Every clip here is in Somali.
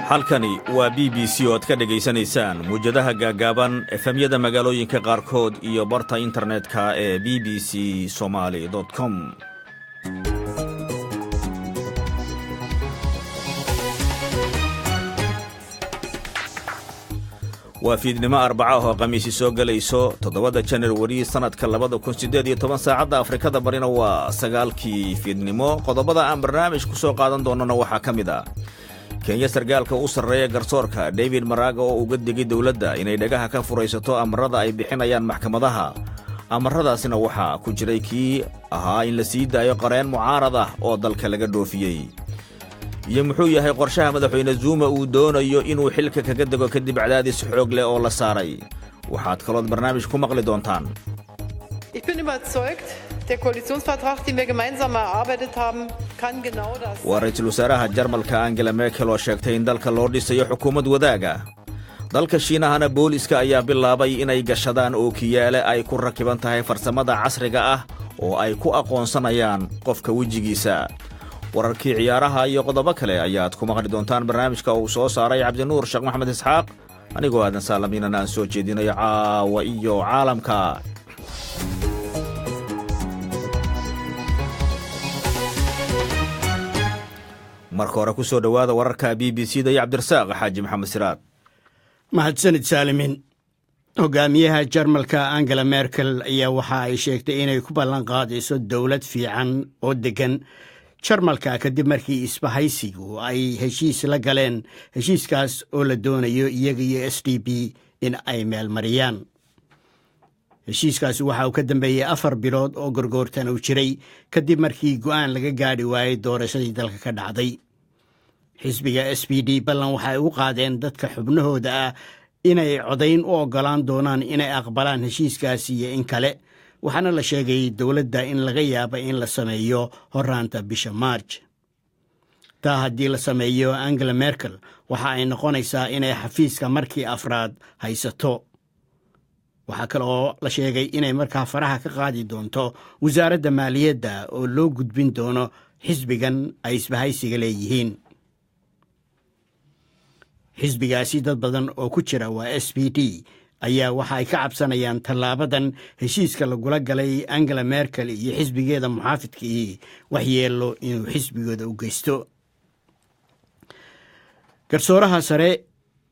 Halkani waa BBC oo aad ka dhegaysanaysaan muwjadaha gaagaaban, FM-yada magaalooyinka qaarkood iyo barta internetka ee bbcsomali.com. Waa fiidnimo Arbaca oo Khamiisi soo gelayso, 7-da Janarwari sannadka 2018. Saacadda Afrikada Barina waa 9-kii fiidnimo. Qodobada aan barnaamij ku soo qaadan doonana waxaa ka mid ah: Kenya sargaalka u sarreeya garsoorka David Maraga oo uga digay dowladda inay dhagaha ka furaysato amarada ay bixinayaan maxkamadaha. Amaradaasina waxaa ku jiray kii ahaa in la sii daayo qareen mucaarad ah oo dalka laga dhoofiyey. Iyo muxuu yahay qorshaha Madaxweyne Zuuma uu doonayo inuu xilka kaga dego kadib cadaadis xoog leh oo la saaray? Waxaad kalood barnaamij ku maqli doontaan: Ich bin überzeugt, der Koalitionsvertrag, den wir gemeinsam erarbeitet haben, kann genau das. Waa ra-iisul wasaaraha Jarmalka Angela Merkel oo sheegtay in dalka loo dhisayo xukuumad wadaaga. Dalka Shiinahana booliska ayaa bilaabay inay gashadaan ookiyaale ay ku rakiban tahay farsamada casriga ah oo ay ku aqoonsanayaan qofka wejigiisa. Wararkii ciyaaraha iyo qodobo kale ayaad ku maqli doontaan barnaamijka uu soo saaray Cabdinuur Sheekh Maxamed Isxaaq, anigoo Aadan Saalamiinan aan soo jeedinayo. Caawa iyo Caalamka. Marka hore ku soo dhowaada wararka BBC da iyo Cabdirasaaq Xaaji Maxamed Siraad. Mahadsanid, Saalimin. Hogaamiyaha Jarmalka Angela Merkel ayaa waxa ay sheegtay inay ku ballan qaadayso dowlad fiican oo deggan Jarmalka, kadib markii isbahaysigu ay heshiis la galeen, heshiiskaas oo la doonayo iyaga iyo SPD in ay meel mariyaan. Heshiiskaasi waxa uu ka dambeeyey 4 bilood oo gorgoortan uu jiray, kadib markii go'aan laga gaadhi waayey doorashadii dalka ka dhacday. Xisbiga SPD ballan waxay u qaadeen dadka xubnahooda ah inay codayn u oggolaan doonaan inay aqbalaan heshiiskaasi iyo in kale, waxaana la sheegay dowladda in laga yaaba in la sameeyo horaanta bisha Maarj. Taa haddii la sameeyo, Angela Merkel waxa ay noqonaysaa inay xafiiska markii afraad haysato. Waxaa kale oo la sheegay inay markaa faraha ka qaadi doonto wasaaradda maaliyadda oo loo gudbin doono xisbigan ay isbahaysiga leeyihiin. Xisbigaasi dad badan oo ku jira, waa SPD, ayaa waxa ay ka cabsanayaan tallaabadan heshiiska lagula galay Angela Merkel iyo xisbigeeda muxaafidkii waxyeello inuu xisbigooda u geysto. Garsooraha sare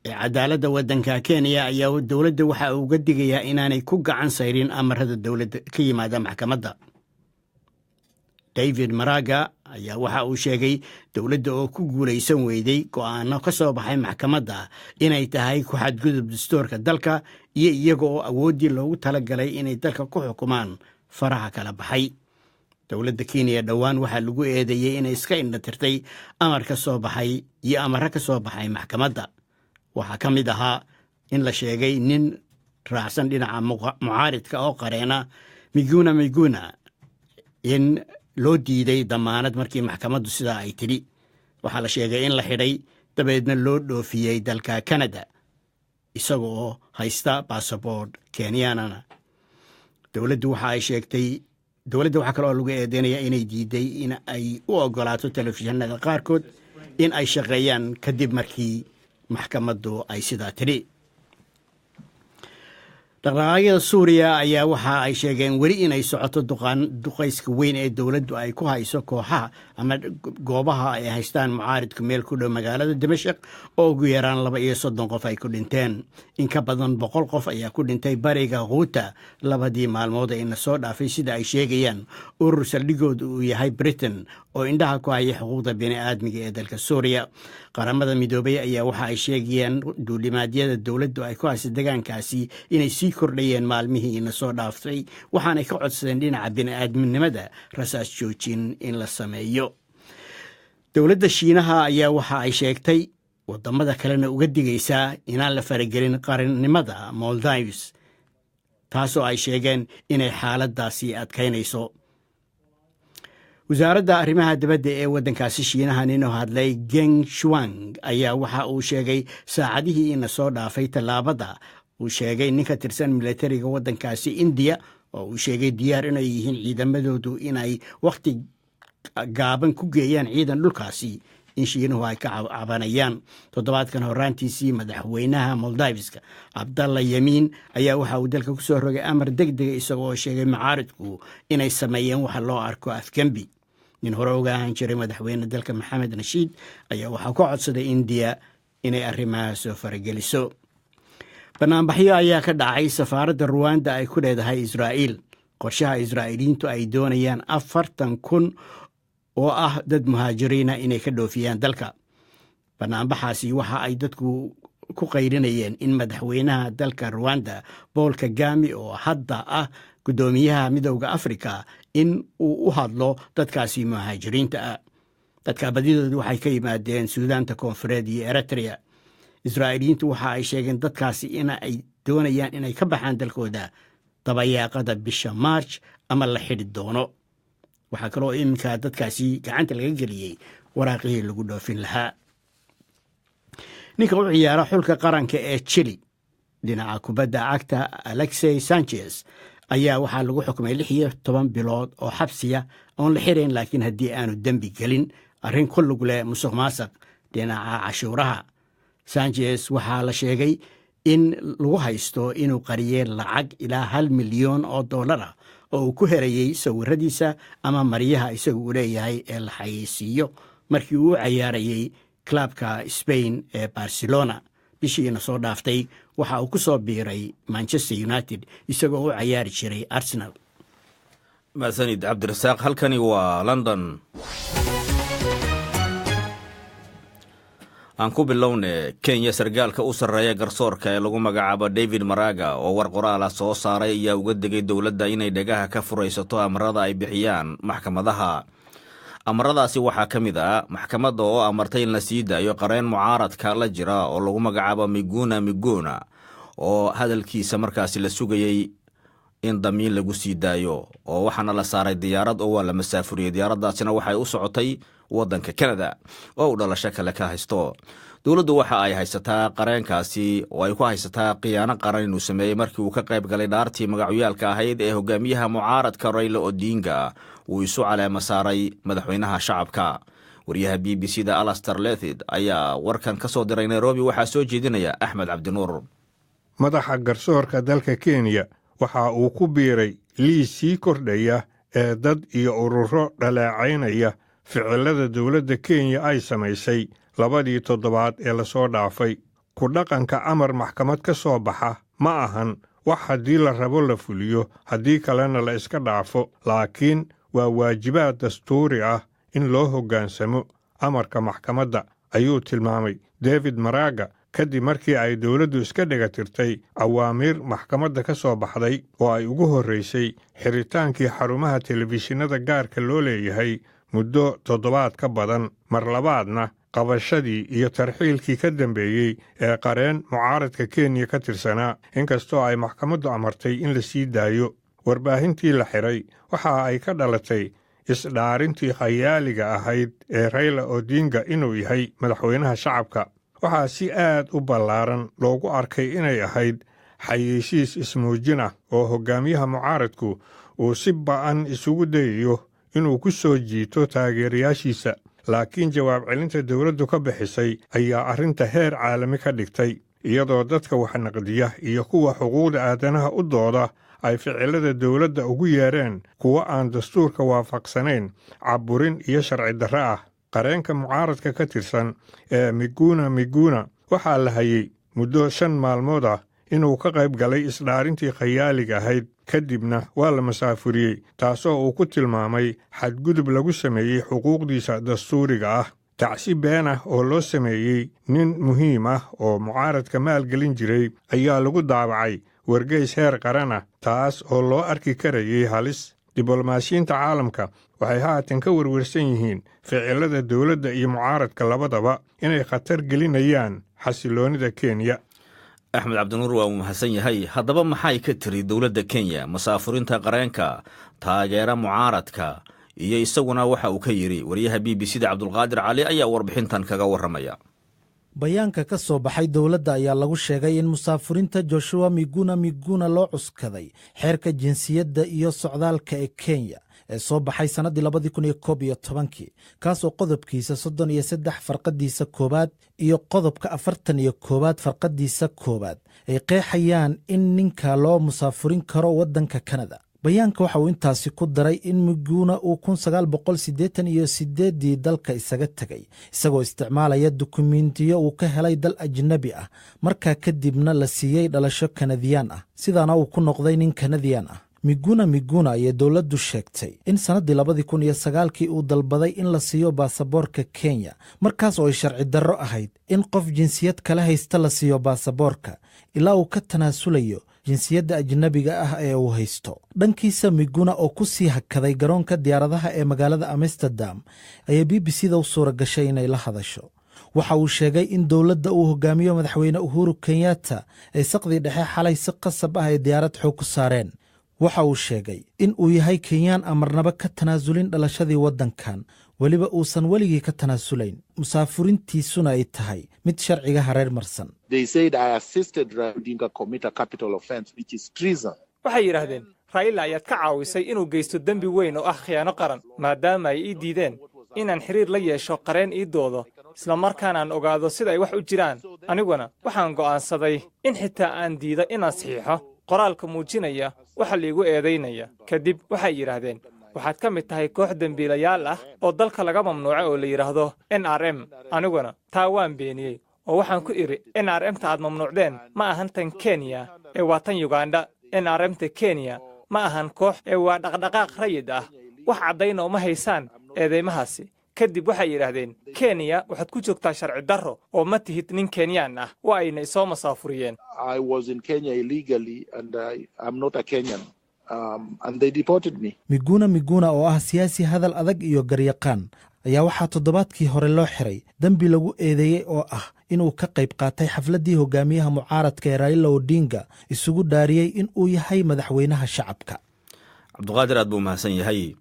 ee cadaaladda waddanka Kenya ayaa dowladda waxa uu uga digayaa inaanay ku gacan sayrin amarada dowladda ka yimaada maxkamadda. David Maraga ayaa waxa uu sheegay dowladda oo ku guulaysan weyday go'aano ka soo baxay maxkamadda inay tahay ku xadgudub dastuurka dalka iyo iyaga oo awooddii loogu talagalay inay dalka ku xukumaan faraha kala baxay. Dowladda Kenya dhowaan waxaa lagu eedeeyey inay iska indhatirtay amar ka soo baxay iyo amaro ka soo baxay maxkamadda. Waxaa ka mid ahaa in la sheegay nin raacsan dhinaca mucaaridka oo qareena Miguna Miguna in loo diiday damaanad markii maxkamaddu sidaa ay tidhi. Waxaa la sheegay in la xidhay, dabeedna loo dhoofiyey dalka Canada isaga oo haysta basaboort Kenyanana. Dowladdu waxa ay sheegtay, dowladda waxaa kale oo lagu eedeynaya inay diiday in ay u ogolaato telefishinada qaarkood in ay shaqeeyaan kadib markii maxkamaddu ay sidaa tidhi. Dhaqdhaqaaqyada Suuriya ayaa waxa ay sheegeen weli inay socoto duqayska weyn ee dowladdu ay ku hayso kooxaha ama goobaha ay haystaan mucaaridku meel ku dhow magaalada Dimashik, oo ugu yaraan 32 qof ay ku dhinteen. In ka badan 100 qof ayaa ku dhintay bariga Quuta labadii maalmood ee ina soo dhaafay, sida ay sheegayaan urur saldhigooda uu yahay Britain oo indhaha ku haya xuquuqda bini'aadmiga ee dalka Suuriya. Qaramada Midoobay ayaa waxa ay sheegayaan duulimaadyada dowladdu ay ku haysa degaankaasi inay sii kordhayeen maalmihii ina soo dhaaftay, waxaanay ka codsadeen dhinaca bini'aadminimada rasaas joojin in la sameeyo. Dowladda Shiinaha ayaa waxa ay sheegtay, wadamada kalena uga digaysaa, inaan la faragelin qarannimada Maldives, taasoo ay sheegeen inay xaaladdaasi adkaynayso. Wasaaradda arrimaha dibadda ee waddankaasi Shiinaha ninoo hadlay, Geng Shuang, ayaa waxa uu sheegay saacadihii ina soo dhaafay tallaabada Uu sheegay nin ka tirsan milatariga waddankaasi Indiya oo uu sheegay diyaar inay yihiin ciidamadoodu inay wakhti gaaban ku geeyaan ciidan dhulkaasi in Shiinuhu ay ka cabanayaan. Toddobaadkan horaantiisii, madaxweynaha Moldaviska, Cabdalla Yamiin, ayaa waxa uu dalka kusoo rogay amar deg dega, isagoo sheegay mucaaridku inay sameeyeen waxa loo arko afgembi. Nin hore uga ahaan jiray madaxweyne dalka, Maxamed Nashiid, ayaa waxaa ka codsaday Indiya inay arrimaha soo farageliso. Banaanbaxyo ayaa ka dhacay safaaradda Ruwanda ay ku leedahay Israa'iil. Qorshaha Israa'iiliyiintu ay doonayaan 40,000 oo ah dad muhaajiriina inay ka dhoofiyaan dalka. Banaanbaxaasi waxa ay dadku ku qaylinayeen in madaxweynaha dalka Ruwanda, Paul Kagame, oo hadda ah guddoomiyaha Midowda Afrika, in uu u hadlo dadkaasi muhaajiriinta ah. Dadka badidoodu waxay ka yimaadeen Suudaanta Koonfureed iyo Eritrea. Israa'iiliyiintu waxa ay sheegeen dadkaasi in ay doonayaan inay ka baxaan dalkooda dabayaaqada bisha Maarj ama la xidhi doono. Waxaa kaloo iminka dadkaasi gacanta laga geliyey waraaqihii lagu dhoofin lahaa. Ninka u ciyaara xulka qaranka ee Chili dhinaca kubadda cagta, Alexis Sanchez, ayaa waxaa lagu xukumay 16 bilood oo xabsiya oon la xirayn, laakiin haddii aanu dembi gelin arrin ku lug leh musuq maasuq dhinaca cashuuraha. Sanchez waxaa la sheegay in lagu haysto inuu qariyey lacag ilaa 1 milyan oo dollar ah oo uu ku herayey sawiradiisa ama maryaha isagu uu leeyahay ee la xayeysiiyo markii uu u cayaarayey clubka Spain ee Barcelona. Bishiina soo dhaaftay waxa uu ku soo biiray Manchester United, isagoo u cayaari jiray Arsenal. Mahadsanid, Cabdirasaaq. Halkani waa London. Aan ku bilowne Kenya. Sargaalka u sarreeya garsoorka ee lagu magacaabo David Maraga oo war qoraal ah soo saaray ayaa uga degay dowladda inay dhagaha ka furaysato amarada ay bixiyaan maxkamadaha. Amaradaasi waxaa ka mid ah maxkamadda oo amartay in la sii daayo qareen mucaaradka la jira oo lagu magacaabo Miguna Miguna, oo hadalkiisa markaasi la sugayey in damiin lagu sii daayo, oo waxaana la saaray diyaarad oo waa la masaafuriyey. Diyaaraddaasina waxay u socotay waddanka Canada oo uu dhalasho kale ka haysto. Dowladdu waxa ay haysataa qareenkaasi oo ay ku haysataa khiyaano qaran inuu sameeyey markii uu ka qayb galay dhaartii magacyaalka ahayd ee hogaamiyaha mucaaradka Raila Odinga uu isu caleema saaray madaxweynaha shacabka. Wariyaha BBC da Alastair Leithead ayaa warkan ka soo diray Nairobi. Waxaa soo jeedinaya Axmed Cabdinuur. Madaxa garsoorka dalka Kenya waxa uu ku biiray liis sii kordhaya ee dad iyo ururo dhaleecaynaya ficillada dowladda Kenya ay samaysay labadii toddobaad ee lasoo dhaafay. Ku dhaqanka amar maxkamad ka soo baxa ma ahan wax haddii la rabo la fuliyo, haddii kalena la iska dhaafo, laakiin waa waajibaad dastuuri ah in loo hoggaansamo amarka maxkamadda, ayuu tilmaamay David Maraga, kadib markii ay dowladdu iska dhigatirtay awaamiir maxkamadda ka soo baxday oo ay ugu horraysay xiritaankii xarumaha telefishinada gaarka loo leeyahay muddo toddobaad ka badan, mar labaadna qabashadii iyo tarxiilkii ka dambeeyey ee qareen mucaaradka Kenya ka tirsanaa, inkastoo ay maxkamaddu amartay in la sii daayo. Warbaahintii la xidhay waxa ay ka dhalatay isdhaarintii khayaaliga ahayd ee Raila Odinga inuu yahay madaxweynaha shacabka. Waxaa si aad u ballaaran loogu arkay inay ahayd xayeysiis ismuujin ah oo hoggaamiyaha mucaaradku uu si ba'an isugu dayayo inuu ku soo jiito taageerayaashiisa, laakiin jawaab celinta dowladdu ka bixisay ayaa arrinta heer caalami ka dhigtay, iyadoo dadka wax naqdiya iyo kuwa xuquuqda aadanaha u dooda ay ficilada dowladda ugu yeereen kuwo aan dastuurka waafaqsanayn, caburin iyo sharci darro ah. Qareenka mucaaradka ka tirsan ee Miguna Miguna waxaa la hayey muddo 5 maalmood ah inuu ka qayb galay isdhaarintii khayaaliga ahayd, kadibna waa la masaafuriyey, taasoo uu ku tilmaamay xadgudub lagu sameeyey xuquuqdiisa dastuuriga ah. Tacsi been ah oo loo sameeyey nin muhiim ah oo mucaaradka maalgelin jiray ayaa lagu daabacay wargeys heer qaran ah, taas oo loo arki karayay halis. Diblomaasiyiinta caalamka waxay haatan ka werwersan yihiin ficilada dowladda iyo mucaaradka labadaba inay khatar gelinayaan xasiloonnida Kenya. Axmed Cabdinuur waa uu mahadsan yahay. Haddaba, maxay ka tiri dowladda Kenya masaafurinta qareenka taageera mucaaradka iyo isaguna waxa uu ka yidhi? Wariyaha BBC da Cabdulqaadir Cali ayaa warbixintan kaga warramaya. Bayaanka ka soo baxay dowladda ayaa lagu sheegay in musaafurinta Joshua Miguna Miguna loo cuskaday xeerka jinsiyadda iyo socdaalka ee Kenya ee soo baxay sannaddii 2011-kii, kaasoo qodobkiisa 33 farqadiisa koowaad iyo qodobka 41aad farqadiisa koowaad ay qeexayaan in ninka loo musaafurin karo waddanka Kanada. Bayaanka waxa uu intaasi ku daray in Miguna uu 1988-dii dalka isaga tegay isagoo isticmaalaya dukumentiyo uu ka helay dal ajnabi ah, markaa kadibna la siiyey dhalasho Kanadiyaan ah, sidaana uu ku noqday nin Kanadiyaan ah. Miguna Miguna ayay dowladdu sheegtay in sannaddii 2009-kii uu dalbaday in la siiyo baasaboorka Kenya, markaas oo ay sharci darro ahayd in qof jinsiyad kala haysta la siiyo baasaboorka ilaa uu ka tanaasulayo jinsiyadda ajnabiga ah ee uu haysto. Dhankiisa, Miguna oo ku sii hakaday garoonka diyaaradaha ee magaalada Amsterdam ayay BBC da u suura gashay inay la hadasho. Waxa uu sheegay in dowladda uu hogaamiyo Madaxweyne Uhuru Kenyatta ay saqdii dhexe xalay si qasab ah ay diyaarad xoog ku saareen. Waxa uu sheegay in uu yahay Kenyaan amarnaba ka tanaasulin dhalashadii waddankan, weliba uusan weligii ka tanaasulayn, musaafurintiisuna ay tahay mid sharciga hareer marsan. Waxay yidhaahdeen, Raila ayaad ka caawisay inuu geysto dembi weyn oo ah khiyaano qaran. Maadaama ay ii diideen inaan xidhiir la yeesho qareen ii doodo, isla markaana aan ogaado sida ay wax u jiraan, aniguna waxaan go'aansaday in xitaa aan diido inaan saxiixo qoraalka muujinaya waxa liigu eedaynaya. Kadib waxay yidhaahdeen, waxaad ka mid tahay koox dembiilayaal ah oo dalka laga mamnuucay oo la yidhaahdo NRM. Aniguna taa waan beeniyey oo waxaan ku idhi, NRM-ta aad mamnuucdeen ma ahan tan Kenya ee waa tan Yugandha. NRM-ta Kenya ma ahan koox ee waa dhaqdhaqaaq rayid ah. Wax caddayna uma haysaan eedaymahaasi. Kadib waxay yidhaahdeen, Kenya waxaad ku joogtaa sharci darro oo ma tihid nin Kenyaan ah. Waa ayna isoo masaafuriyeen. I was in Kenya illegally and I am not a Kenyan. And they deported me. Miguna Miguna oo ah siyaasi hadal adag iyo garyaqaan ayaa waxaa toddobaadkii hore loo xiray dembi lagu eedeeyey oo ah inuu ka qayb qaatay xafladdii hogaamiyaha mucaaradka ee Raila Odinga isugu dhaariyey in uu yahay madaxweynaha shacabka. Cabduqaadir aad buu mahadsan yahay.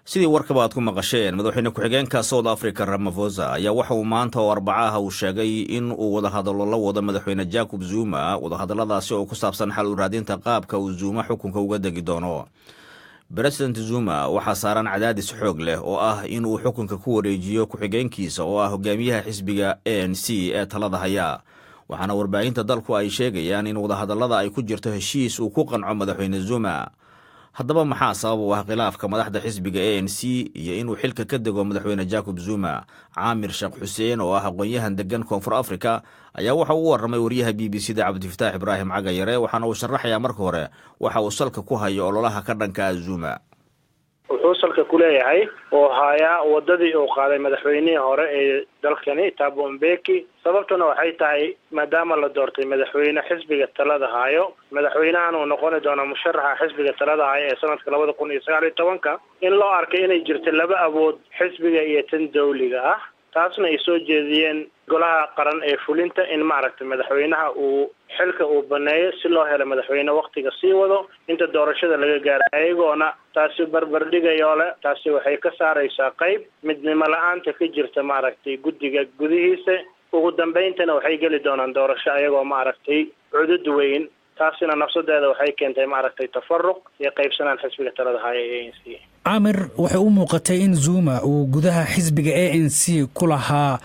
Sidii warkaba aad ku maqasheen, madaxweyne ku-xigeenka South Africa Ramaphosa ayaa waxa uu maanta oo Arbacaha uu sheegay in uu wadahadallo la wado madaxweyne Jacob Zuma, wadahadalladaasi oo ku saabsan xal u raadinta qaabka uu Zuma xukunka uga degi doono. President Zuma waxaa saaran cadaadis xoog leh oo ah inuu xukunka ku wareejiyo ku-xigeenkiisa oo ah hogaamiyaha xisbiga ANC ee talada haya, waxaana warbaahinta dalku ay sheegayaan in wadahadallada ay ku jirto heshiis uu ku qanco madaxweyne Zuma. Haddaba, maxaa sabab u ah khilaafka madaxda xisbiga ANC iyo inuu xilka ka dego madaxweyne Jacob Zuma? Caamir Sheekh Xuseen oo ah aqoon-yahan degan Koonfur Africa ayaa waxa uu u warramay wariyaha BBC da Cabdifataax Ibraahim Cagayare, waxaana uu sharaxayaa marka hore waxa uu salka ku hayo ololaha ka dhanka ah Zuma. Wuxuu salka ku leeyahay oo haayaa wadadii uu qaaday madaxweynihii hore ee dalkani, Thabo Mbeki. Sababtuna waxay tahay, maadaama la doortay madaxweyne xisbiga talada haayo, madaxweynahan uu noqoni doono musharaxa xisbiga talada haayo ee sanadka 2019-ka, in loo arkay inay jirto laba awood, xisbiga iyo tan dawliga ah, taasna ay soo jeediyeen golaha qaran ee fulinta in, maaragtay, madaxweynaha uu xilka uu baneeyo si loo helo madaxweyne waktiga sii wado inta doorashada laga gaaro, ayagoona taasi barbardhigayoo leh taasi waxay ka saaraysaa qayb midnimo la-aanta ka jirta, maaragtay, guddiga gudihiisa. Ugu dambeyntana waxay geli doonaan doorasho ayagoo, maaragtay, cudud weyn. Taasina nafsadeeda waxay keentay, maaragtay, tafaruq iyo qaybsanaan xisbiga talada haya ee ANC. Camir, waxay u muuqatay in Zuma uu gudaha xisbiga ANC ku lahaa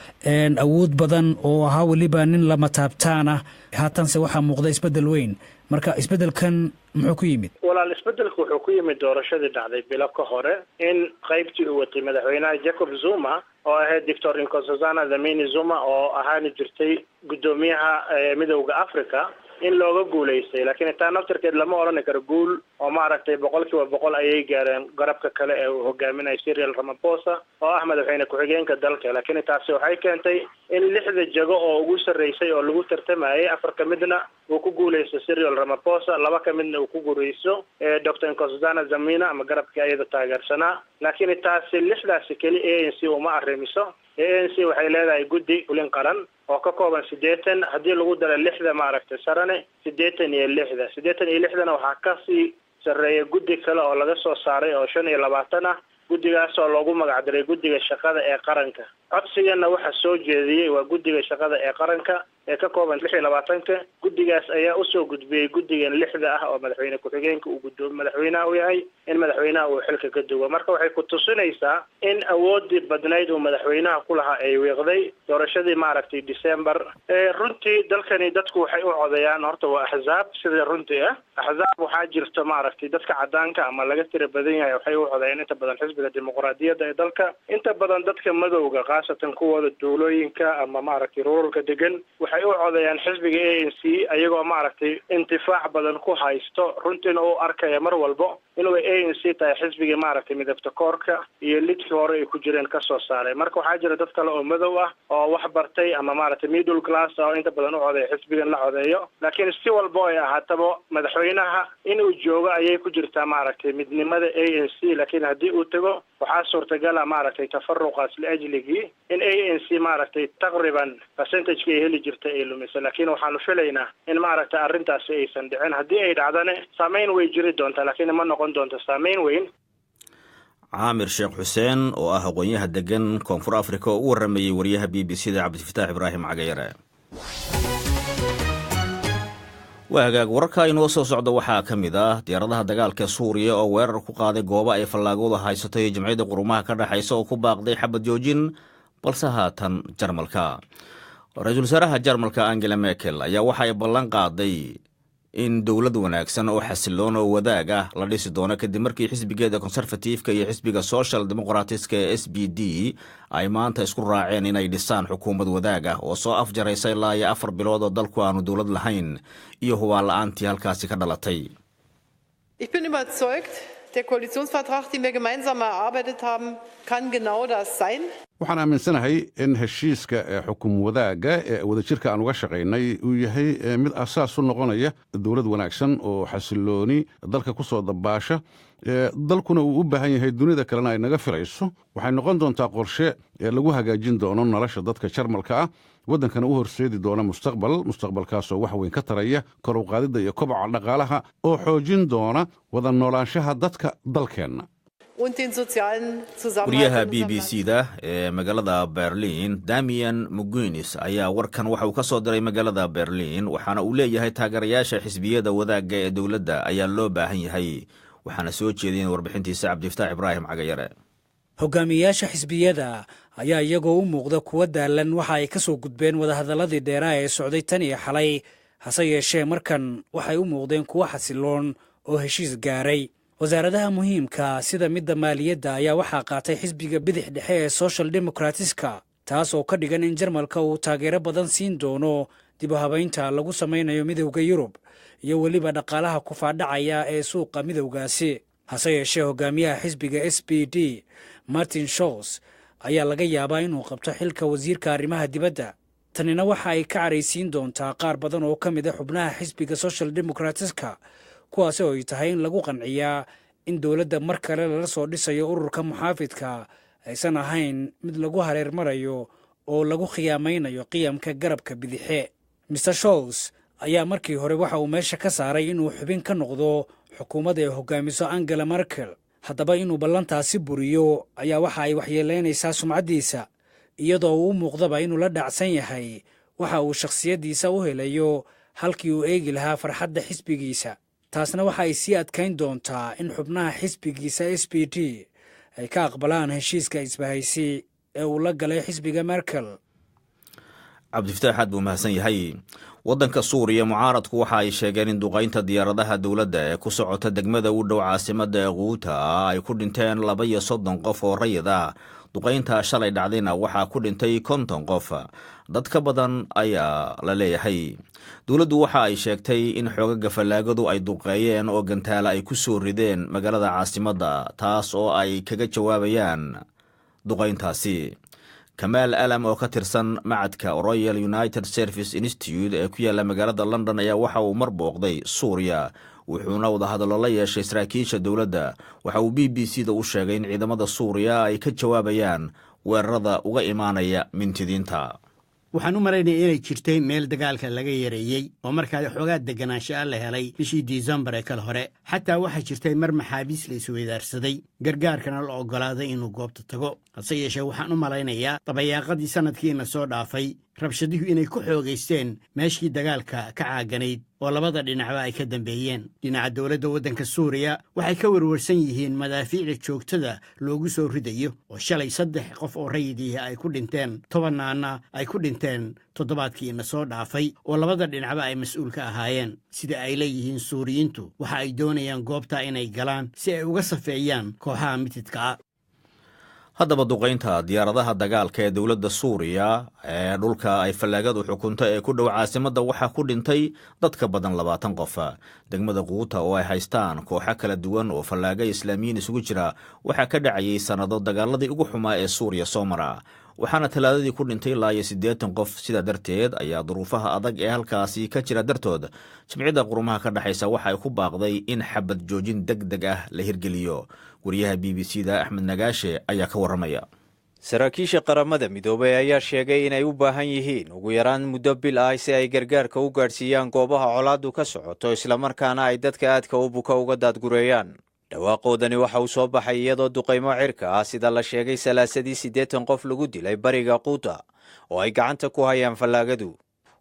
awood badan oo ahaa weliba nin lama taabtaan ah. Haatanse waxaa muuqda isbeddel weyn. Marka isbeddelkan muxuu ku yimid? Walaal, isbeddelku wuxuu ku yimid doorashadii dhacday bilo ka hore in qaybtii uu watay madaxweynaha Jacob Zuma oo ahayd Doctor Nkosazana Dlamini Zuma oo ahaani jirtay guddoomiyaha Midowda Africa in looga guulaystay. Laakiin taa naftarkeed lama odhani karo guul oo, maaragtay, 100% ayay gaareen garabka kale ee uu hogaaminayo Cyril Ramaphosa oo ah madaxweyne ku-xigeenka dalka. Laakiin taasi waxay keentay in lixda jago oo ugu sarreysay oo lagu tartamayay, afar ka midna uu ku guulaysto Cyril Ramaphosa, laba ka midna uu ku guulaysto Dr Nkosazana Dlamini ama garabkii ayada taageersanaa. Laakiin taasi lixdaasi keli ANC uma arrimiso. ANC waxay leedahay guddi fulin qaran oo ka kooban 80, haddii lagu daro lixda, maaragtay, sarane, 86-da. 86-dana waxaa kasii sarreeya guddi kale oo laga soo saaray oo 25 ah. Guddigaas oo loogu magacdaray Guddiga Shaqada ee Qaranka. Codsigana waxaa soo jeediyey waa Guddiga Shaqada ee Qaranka ee ka kooban 26-ka. Guddigaas ayaa usoo gudbiyey guddigan lixda ah oo madaxweyne ku-xigeenka uu gudoomi madaxweynaha u yahay in madaxweynaha uu xilka ka dugo. Marka waxay ku tusinaysaa in awoodii badnayd uu madaxweynaha ku lahaa ay wiiqday doorashadii, maaragtay, December. Runtii dalkani dadku waxay u codeeyaan horta waa axzaab. Sida runtii ah, axzaab waxaa jirto, maaragtay, dadka cadaanka ama laga tira badan yahay waxay u codeeyaan inta badan xisbiga Dimuqraadiyadda ee dalka. Inta badan dadka madowga, khaasatan kuwooda duulooyinka ama, maaragtay, ruralka degan, waxay u codeeyaan xisbiga ANC, ayagoo, maaragtay, intifaac badan ku haysto, runtiina u arkaya mar walbo inuu ANC tahay xisbigii, maaragtay, midabta koorka iyo lidkii hore ay ku jireen kasoo saaray. Marka waxaa jira dad kale oo madow ah oo wax bartay ama, maaragtay, middle class ah oo inta badan u codeeya xisbigan la codeeyo. Laakiin si walbo ay ahaataba, madaxweynaha inuu joogo ayay ku jirtaa, maaragtay, midnimada ANC. Laakiin haddii uu tago, waxaa suurtagala, maaragtay, tafaruqaas liajligii in ANC, maaragtay, taqriban percentageka ay heli jirtay ay lumisa. Laakiin waxaanu filaynaa in, maaragtay, arrintaasi aysan dhicin. Haddii ay dhacdane, saameyn way jiri doontaa, laakiin ma noqon doonto saameyn weyn. Caamir Sheekh Xuseen oo ah aqoon-yaha degan Koonfur Africa oo u warramayey wariyaha BBC da Cabdifataax Ibraahim Cagayare. Waa hagaag, wararka inoo soo socda waxaa ka mid ah diyaaradaha dagaalka Suuriya oo weerar ku qaaday goobo ay fallaagooda haysatay, Jamciyadda Qurumaha ka Dhexaysa oo ku baaqday xabad joojin. Balse haatan Jarmalka, ra-iisul wasaaraha Jarmalka Angela Merkel ayaa waxa ay ballan qaaday in dowlad wanaagsan oo xasiloon oo wadaag ah la dhisi doono, kadib markii xisbigeeda Conservative-ka iyo xisbiga Social Democrats-ka ee SPD ay maanta isku raaceen inay dhisaan xukuumad wadaag ah oo soo afjaraysa ilaa iyo 4 bilood oo dalku aanu dowlad lahayn iyo hubaal la-aantii halkaasi ka dhalatay. Ich bin überzeugt, der Koalitionsvertrag, den wir gemeinsam erarbeitet haben, kann genau das sein. Waxaan aaminsanahay in heshiiska ee xukum wadaagga ee wadajirka aan uga shaqaynay uu yahay mid asaas u noqonaya dowlad wanaagsan oo xasilooni dalka ku soo dabaasha, dalkuna uu u baahan yahay, dunida kalena ay naga filayso. Waxay noqon doontaa qorshe lagu hagaajin doono nolosha dadka Jarmalka ah, waddankana u horseedi doona mustaqbal, mustaqbalkaasoo wax weyn ka taraya kor u qaadidda iyo koboca dhaqaalaha oo xoojin doona wada noolaanshaha dadka dalkeenna. Und den sozialen Zusammenhalt. Wariyaha BBC da ee magaalada Berlin, Damian Mugunis, ayaa warkan waxa uu ka soo diray magaalada Berlin, waxaana uu leeyahay taageerayaasha xisbiyada wadaagga ee dowladda ayaa loo baahan yahay. Waxaana soo jeediyeen warbixintiisa Cabdifataax Ibraahim Cagayare. Hogaamiyeyaasha xisbiyada ayaa iyagoo u muuqda kuwa daalan waxa ay ka soo gudbeen wadahadalladii dheeraa ee socday tan iyo xalay. Hase yeeshee markan waxay u muuqdeen kuwo xasiloon oo heshiis gaaray. Wasaaradaha muhiimka sida midda maaliyadda ayaa waxaa qaatay xisbiga bidix dhexe ee Social Democrats-ka, taas oo ka dhigan in Jarmalka uu taageero badan siin doono dib u habaynta lagu samaynayo Midowda Yurub iyo weliba dhaqaalaha kufaadhacaya ee suuqa midowgaasi. Hase yeeshee hogaamiyaha xisbiga SPD, Martin Schulz, ayaa laga yaabaa inuu qabto xilka wasiirka arrimaha dibadda. Tanina waxa ay ka caraysiin doontaa qaar badan oo ka mid a xubnaha xisbiga Social Democrats-ka, kuwaasi oo ay tahay in lagu qanciyaa in dowladda mar kale lala soo dhisayo ururka muxaafidka aysan ahayn mid lagu hareer marayo oo lagu khiyaamaynayo qiyamka garabka bidixe. Mr Scholz ayaa markii hore waxa uu meesha ka saaray inuu xubin ka noqdo xukuumadda ay hogaamiso Angela Merkel. Haddaba inuu ballantaasi buriyo ayaa waxa ay waxyeelaynaysaa sumcaddiisa, iyadoo uu u muuqdaba inuu la dhacsan yahay waxa uu shakhsiyaddiisa u helayo halkii uu eegi lahaa farxadda xisbigiisa. Taasna waxa ay sii adkayn doontaa in xubnaha xisbigiisa SPD ay ka aqbalaan heshiiska isbahaysi ee uu la galay xisbiga Merkel. Cabdifataax aad buu mahadsan yahay. Waddanka Suuriya, mucaaradku waxa ay sheegeen in duqaynta diyaaradaha dowladda ee ku socota degmada u dhow caasimadda ee Quuta ay ku dhinteen 32 qof oo rayid ah. Duqaynta shalay dhacdayna waxaa ku dhintay 50 qof, dad ka badan ayaa la leeyahay. Dowladdu waxa ay sheegtay in xoogaga fallaagadu ay duqeeyeen oo gantaala ay ku soo rideen magaalada caasimadda, taas oo ay kaga jawaabayaan duqayntaasi. Kamaal Alam oo ka tirsan macadka Royal United Service Institute ee ku yaalla magaalada London ayaa waxa uu mar booqday Suuriya, wuxuuna wadahadallo la yeeshay saraakiisha dowladda. Waxa uu BBC da u sheegay in ciidamada Suuriya ay ka jawaabayaan weerarada uga imaanaya mintidiinta. Waxaan u malaynaya inay jirtay meel dagaalka laga yareeyey oo markaa xoogaa deganaansha'a la helay bishii Disembar ee kale hore. Xataa waxaa jirtay mar maxaabiis la isweydaarsaday, gargaarkana la oggolaaday inuu goobta tago. Hase yeeshee, waxaan u malaynayaa dabayaaqadii sannadkiina soo dhaafay rabshaduhu inay ku xoogaysteen meeshii dagaalka ka caaganayd oo labada dhinacba ay ka dambeeyeen. Dhinaca dowladda waddanka Suuriya waxay ka werwarsan yihiin madaafiicda joogtada loogu soo ridayo, oo shalay saddex qof oo rayidihii ay ku dhinteen, tobanaanna ay ku dhinteen toddobaadkiina soo dhaafay, oo labada dhinacba ay mas-uul ka ahaayeen. Sida ay leeyihiin Suuriyiintu, waxa ay doonayaan goobta inay galaan si ay uga safeeyaan kooxaha mitidka ah. Haddaba, duqaynta diyaaradaha dagaalka ee dowladda Suuriya ee dhulka ay fallaagadu xukunta ee ku dhow caasimadda waxaa ku dhintay dad ka badan 20 qof. Degmada Quuta oo ay haystaan kooxo kala duwan oo fallaaga Islaamiyiin isugu jira waxaa ka dhacayay sannado dagaaladii ugu xumaa ee Suuriya soo mara, waxaana Talaadadii ku dhintay ilaa iyo 80 qof. Sidaa darteed ayaa duruufaha adag ee halkaasi ka jira dartood Jimciyadda Quruumaha ka Dhexaysa waxa ay ku baaqday in xabad joojin deg deg ah la hirgeliyo. Wariyaha BBC da Axmed Nagaashe ayaa ka warramaya. Saraakiisha Qaramada Midoobay ayaa sheegay inay u baahan yihiin ugu yaraan muddo bil ah si ay gargaarka u gaadhsiiyaan goobaha colaaddu ka socoto, islamarkaana ay dadka aadka u buka uga daadgureeyaan. Dhawaaqoodani waxa uu soo baxay iyadoo duqaymo cirka ah, sida la sheegay Salaasadii, 80 qof lagu dilay bariga Quuta oo ay gacanta ku hayaan fallaagadu.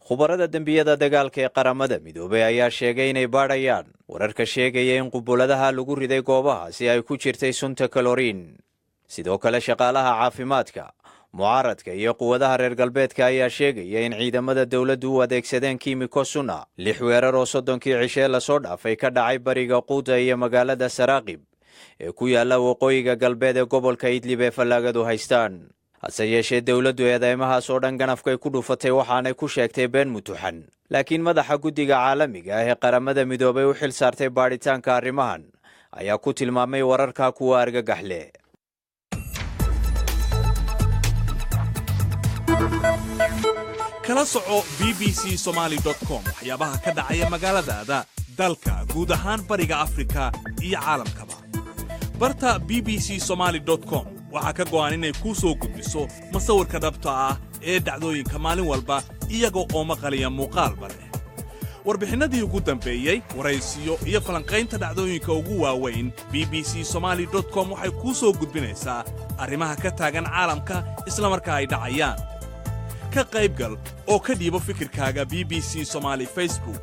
Khubarada dembiyada dagaalka ee Qaramada Midoobay ayaa sheegay inay baadhayaan wararka sheegaya in qubuladaha lagu riday goobaha si ay ku jirtay sunta kaloriin. Sidoo kale, shaqaalaha caafimaadka, mucaaradka iyo quwadaha reer galbeedka ayaa sheegaya in ciidamada dowladdu u adeegsadeen kiimiko suna lix weerar oo 30-kii cishee lasoo dhaafay ka dhacay bariga Quuta iyo magaalada Saraaqib ee ku yaalla waqooyiga galbeed ee gobolka Idlib ee fallaagadu haystaan. Hase yeeshee, dowladdu eedeymahaas oo dhan ganafkay ku dhufatay, waxaanay ku sheegtay been mutuxan. Laakiin madaxa guddiga caalamiga ah ee Qaramada Midoobay u xil saartay baadhitaanka arrimahan ayaa ku tilmaamay wararka kuwa argagax leh. Kala soco bbcsomali.com waxyaabaha ka dhacaya magaaladaada, dalka, guud ahaan Bariga Afrika iyo caalamkaba. Barta bbcsomali.com waxaa ka go'an inay kuu soo gudbiso masawirka dhabta ah ee dhacdooyinka maalin walba, iyaga oo maqaliya muuqaalba leh. Warbixinnadii ugu dambeeyey, waraysiyo iyo falanqaynta dhacdooyinka ugu waaweyn, bbcsomali.com waxay kuu soo gudbinaysaa arrimaha ka taagan caalamka isla markaa ay dhacayaan. Ka qaybgal oo ka dhiibo fikirkaaga BBC Somali Facebook.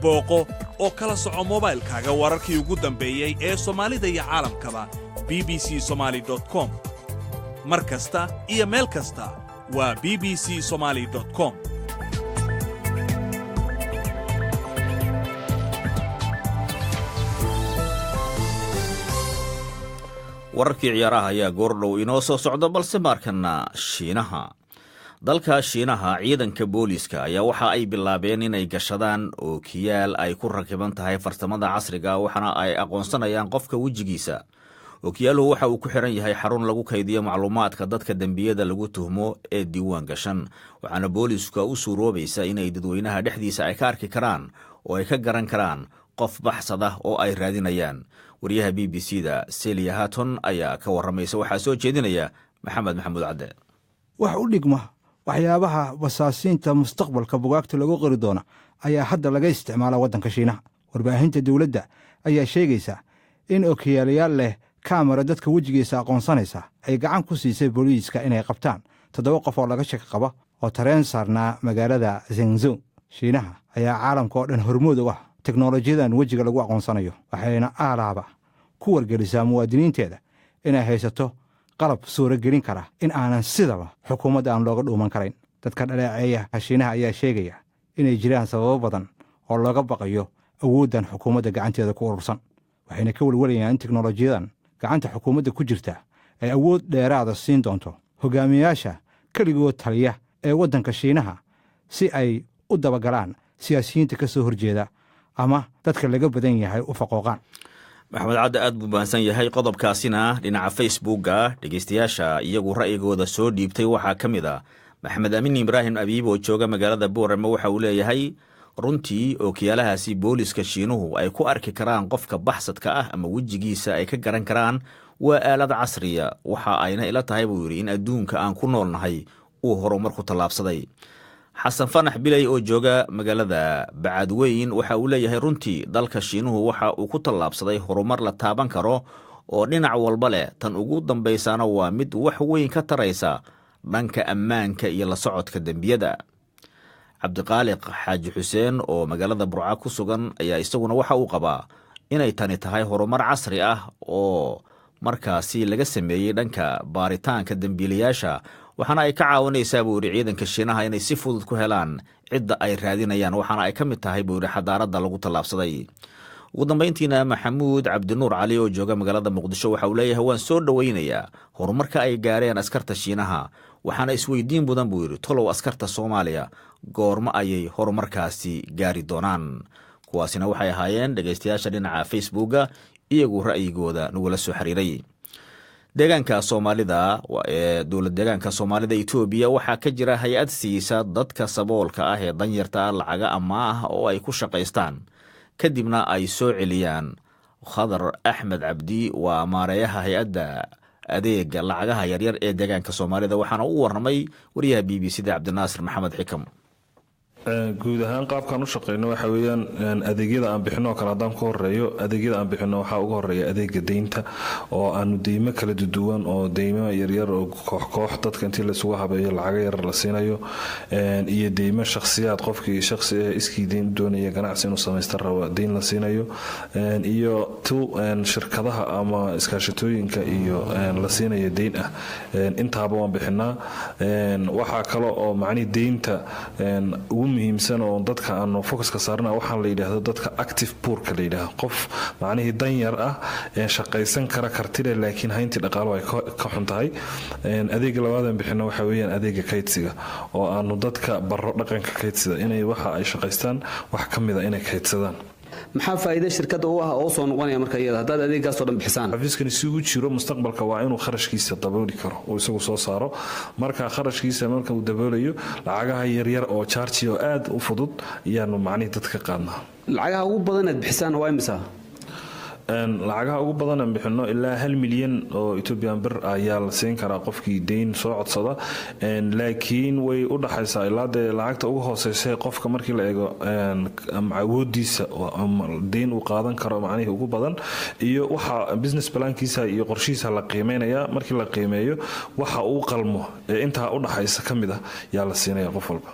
Booqo oo kala soco mobaylkaaga wararkii ugu dambeeyey ee Soomaalida iyo caalamkaba bbcsomali.com. Mar kasta iyo meel kasta waa bbcsomali.com. Wararkii ciyaaraha ayaa goordhow inoo soo socda, balse markana Shiinaha. Dalka Shiinaha, ciidanka booliiska ayaa waxa ay bilaabeen inay gashadaan ookiyaal ay ku rakiban tahay farsamada casriga, waxaana ay aqoonsanayaan qofka wejigiisa. Ookiyaaluhu waxa uu ku xiran yahay xarun lagu kaydiyo macluumaadka dadka dembiyada lagu tuhmo ee diiwaan gashan, waxaana booliiska u suuroobaysa inay dadweynaha dhexdiisa ay ka arki karaan oo ay ka garan karaan qof baxsad ah oo ay raadinayaan. Wariyaha BBC da Celia Hatton ayaa ka warramaysa. Waxaa soo jeedinaya Maxamed Maxamuud Cadde. Wax u dhigma waxyaabaha basaasiinta mustaqbalka bugaagta lagu qori doona ayaa hadda laga isticmaalaa waddanka Shiinaha. Warbaahinta dowladda ayaa sheegaysa in okiyaalayaal leh kaamara dadka wejigiisa aqoonsanaysa ay gacan ku siisay booliiska inay qabtaan toddoba qof oo laga shaki qaba oo tareen saarnaa magaalada Zhengzhou. Shiinaha ayaa caalamka oo dhan hormood u ah teknolojiyadan wejiga lagu aqoonsanayo, waxayna aalaaba ku wargelisaa muwaadiniinteeda inay haysato qalab suuragelin kara in aanan sidaba xukuumadda aan looga dhuuman karayn. Dadka dhaleeceeya Shiinaha ayaa sheegaya inay jiraan sababo badan oo looga baqayo awooddan xukuumadda gacanteeda ku urursan, waxayna ka welwalayaan in teknolojiyadan gacanta xukuumadda ku jirta ay awood dheeraada siin doonto hogaamiyayaasha keligood taliya ee waddanka Shiinaha si ay u dabagalaan siyaasiyiinta ka soo horjeeda ama dadka laga badan yahay u faqooqaan. Maxamed Cadde aad buu baahsan yahay qodobkaasina. Dhinaca Facebooka, dhegeystayaasha iyagu ra'yigooda soo dhiibtay waxaa ka mid a Maxamed Amiin Ibraahim Abiib oo jooga magaalada Boorame. Waxa uu leeyahay, runtii ookiyaalahaasi booliska Shiinuhu ay ku arki karaan qofka baxsadka ah ama wejigiisa ay ka garan karaan waa aalad casriya, waxa ayna ila tahay, buu yidhi, in adduunka aan ku noolnahay uu horumar ku tallaabsaday. Xasan Fanax Biley oo jooga magaalada Bacadweyn waxa uu leeyahay, runtii dalka Shiinuhu waxa uu ku tallaabsaday horumar la taaban karo oo dhinac walba leh. Tan ugu dambaysaana waa mid wax weyn ka taraysa dhanka ammaanka iyo la socodka dembiyada. Cabdiqaaliq Xaaji Xuseen oo magaalada Burca ku sugan ayaa isaguna waxa uu qabaa inay tani tahay horumar casri ah oo markaasi laga sameeyey dhanka baaritaanka dembiilayaasha, waxaana ay ka caawinaysaa, buu yidhi, ciidanka Shiinaha inay si fudud ku helaan cidda ay raadinayaan, waxaana ay ka mid tahay, buu yidhi, xadaaradda lagu tallaabsaday. Ugu dambayntiina, Maxamuud Cabdinuur Cali oo jooga magaalada Muqdisho waxa uu leeyahay, waan soo dhoweynayaa horumarka ay gaareen askarta Shiinaha, waxaana isweydiin mudan, buu yidhi, tolow askarta Soomaaliya goormo ayay horumarkaasi gaari doonaan? Kuwaasina waxay ahaayeen dhegaystayaasha dhinaca Facebooka iyagu ra'yigooda nagula soo xiriiray. Deegaanka Soomaalida ee dowlad deegaanka Soomaalida Etoobiya waxaa ka jira hay-ad siisa dadka saboolka ah ee danyarta ah lacaga amaah oo ay ku shaqaystaan, kadibna ay soo celiyaan. Khadar Axmed Cabdi waa maareeyaha hay-adda adeega lacagaha yaryar ee deegaanka Soomaalida, waxaana u warramay wariyaha BBC da Cabdinaasir Maxamed Xikam. Guud ahaan qaabkaan u shaqeyno waxa weeyaan, adeegyada aan bixino oo kale haddaan ku horeeyo, adeegyada aan bixino waxaa ugu horeeya adeega deynta, oo aanu deymo kala duwan oo deymo yaryar oo koox koox dadka intii laysugu habeeyo lacago yar la siinayo, iyo deymo shakhsiyaad, qofkii shakhsi eh iskii deyn doonaya, ganacsi inuu samaysta rabo, deyn la siinayo, iyo tu shirkadaha ama iskaashatooyinka iyo la siinayo deyn ah. Intaaba waan bixinaa. Waxaa kale oo macnihi deynta ugu muhiimsan oo dadka aanu focuska saarna waxaa la yidhaahdo dadka active poorka la yidhaahdo, qof macnihii danyar ah ee shaqaysan kara, kartile, laakiin hayntii dhaqaalo ay ka xun tahay. Adeega labaadaan bixino waxa weeyaan adeega kaydsiga, oo aanu dadka baro dhaqanka kaydsida, inay waxa ay shaqaystaan wax ka mida inay kaydsadaan. Maxaa faa'iido shirkadda u ah oo soo noqonaya marka iyada haddaad adeeggaasoo dhan bixisaan? Xafiiskani si uu jiro mustaqbalka waa inuu kharashkiisa dabooli karo uu isagu soo saaro. Marka kharashkiisa marka uu daboolayo, lacagaha yaryar oo charge oo aad u fudud ayaanu macnihii dadka qaadnaa. Lacagaha ugu badan aad bixisaan waa imisa? Lacagaha ugu badan aan bixino ilaa 1 milyan oo Ethiopian bir ayaa la siin karaa qofkii deyn soo codsada, laakiin way u dhaxaysaa ilaa dee lacagta ugu hooseysa qofka markii la eego awoodiisa deyn uu qaadan karo macnihii ugu badan, iyo waxa business plankiisa iyo qorshihiisa la qiimeynaya. Markii la qiimeeyo, waxa uu qalmo ee intaa u dhaxaysa ka mid ah yaa la siinaya qof walba.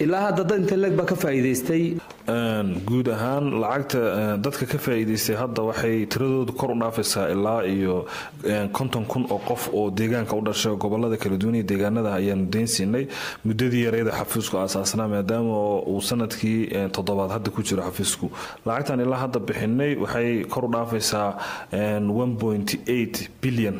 Ilaa hadda dad inta leeg baa ka faa'iidaystay? Guud ahaan lacagta dadka ka faa'iidaystay hadda waxay tiradoodu kor u dhaafaysaa ilaa iyo 50,000 oo qof oo deegaanka u dhashay. Gobolada kala duwan iyo deegaanada ayaanu deyn siinay muddadii yareeda xafiisku aasaasnaa, maadaama uu sanadkii toddobaad hadda ku jiro xafiisku. Lacagtan ilaa hadda bixinay waxay kor u dhaafaysaa 1.8 billion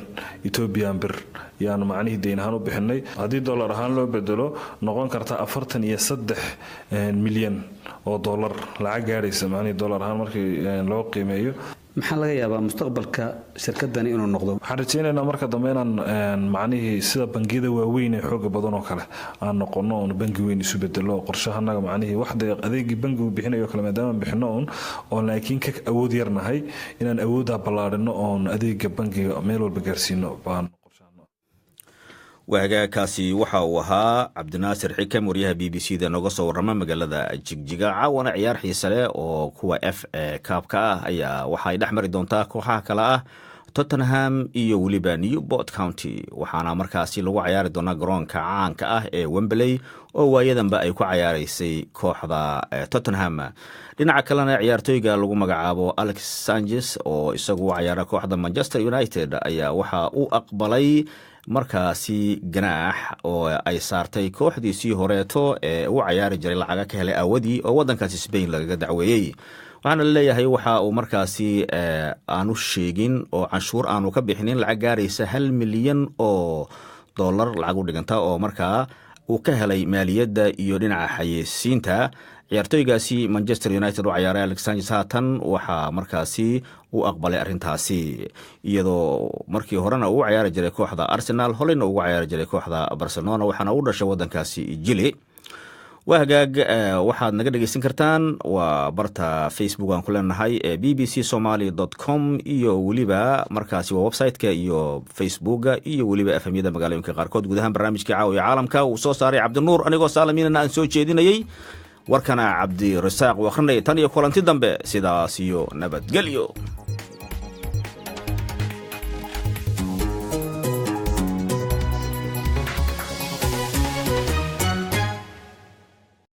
Ethiopian bir yaanu macnihii deyn ahaan u bixinay. Haddii dollar ahaan loo bedelo, noqon karta 43 milyan oo dollar lacag gaadhaysa, macnihii dollar ahaan markii loo qiimeeyo. Maxaa laga yaabaa mustaqbalka shirkadani inuu noqdo? Waxaan rajaynaynaa marka dambe inaan macnihii sida bangiyada waaweyn ee xooga badan oo kale aan noqono, oon bangi weyn isu bedelo. Qorshahanaga macnihii waxda adeegii bangigu bixinayo kale maadaama bixino uun oon, laakiin ka awood yarnahay, inaan awooddaa ballaadhino oon adeega bangiga meel walba gaarsiino baan. Waagaakaasi waxa uu ahaa Cabdinaasir Xikam, waryaha BBC da nooga soo warrama magaalada Jigjiga. Caawana ciyaar xiise leh oo kuwa FA Cupka ah ayaa waxaay dhex mari doontaa kooxaha kale ah Tottenham iyo weliba Newport County, waxaana markaasi lagu cayaari doonaa garoonka caanka ah ee Wembley oo waayadanba ay ku cayaaraysay kooxda Tottenham. Dhinaca kalena, ciyaartooyga lagu magacaabo Alex Sanchez oo isagu u cayaara kooxda Manchester United ayaa waxa uu aqbalay markaasi ganaax oo ay saartay kooxdiisii horeeto ee u cayaari jiray lacaga ka helay aawadii, oo waddankaasi Spain lagaga dacweeyey. Waxaana laleeyahay waxa uu markaasi aanu sheegin oo canshuur aanu ka bixinin lacag gaaraysa 1 milyan oo dollar lacag u dhiganta oo markaa uu ka helay maaliyadda iyo dhinaca xayeysiinta. Ciyaartooygaasi Manchester United u cayaaray Alex Sanchez haatan waxaa markaasi u aqbalay arrintaasi, iyadoo markii horena uu cayaari jiray kooxda Arsenal, horeyna ugu cayaari jiray kooxda Barcelona, waxaana u dhashay waddankaasi Chile. Waa hagaag, waxaad naga dhegeysan kartaan waa barta Facebook aan ku leenahay ee bbcsomaly.com iyo weliba markaasi waa website-ka iyo Facebooka iyo weliba FM-yada magaalooyinka qaarkood. Guud ahaan barnaamijkii Caawiya Caalamka uu soo saaray Cabdinuur, anigoo Saalamiinana aan soo jeedinayey, warkana Cabdirasaaq uu akhrinayay. Tan iyo kulanti dambe, sidaas iyo nabadgelyo.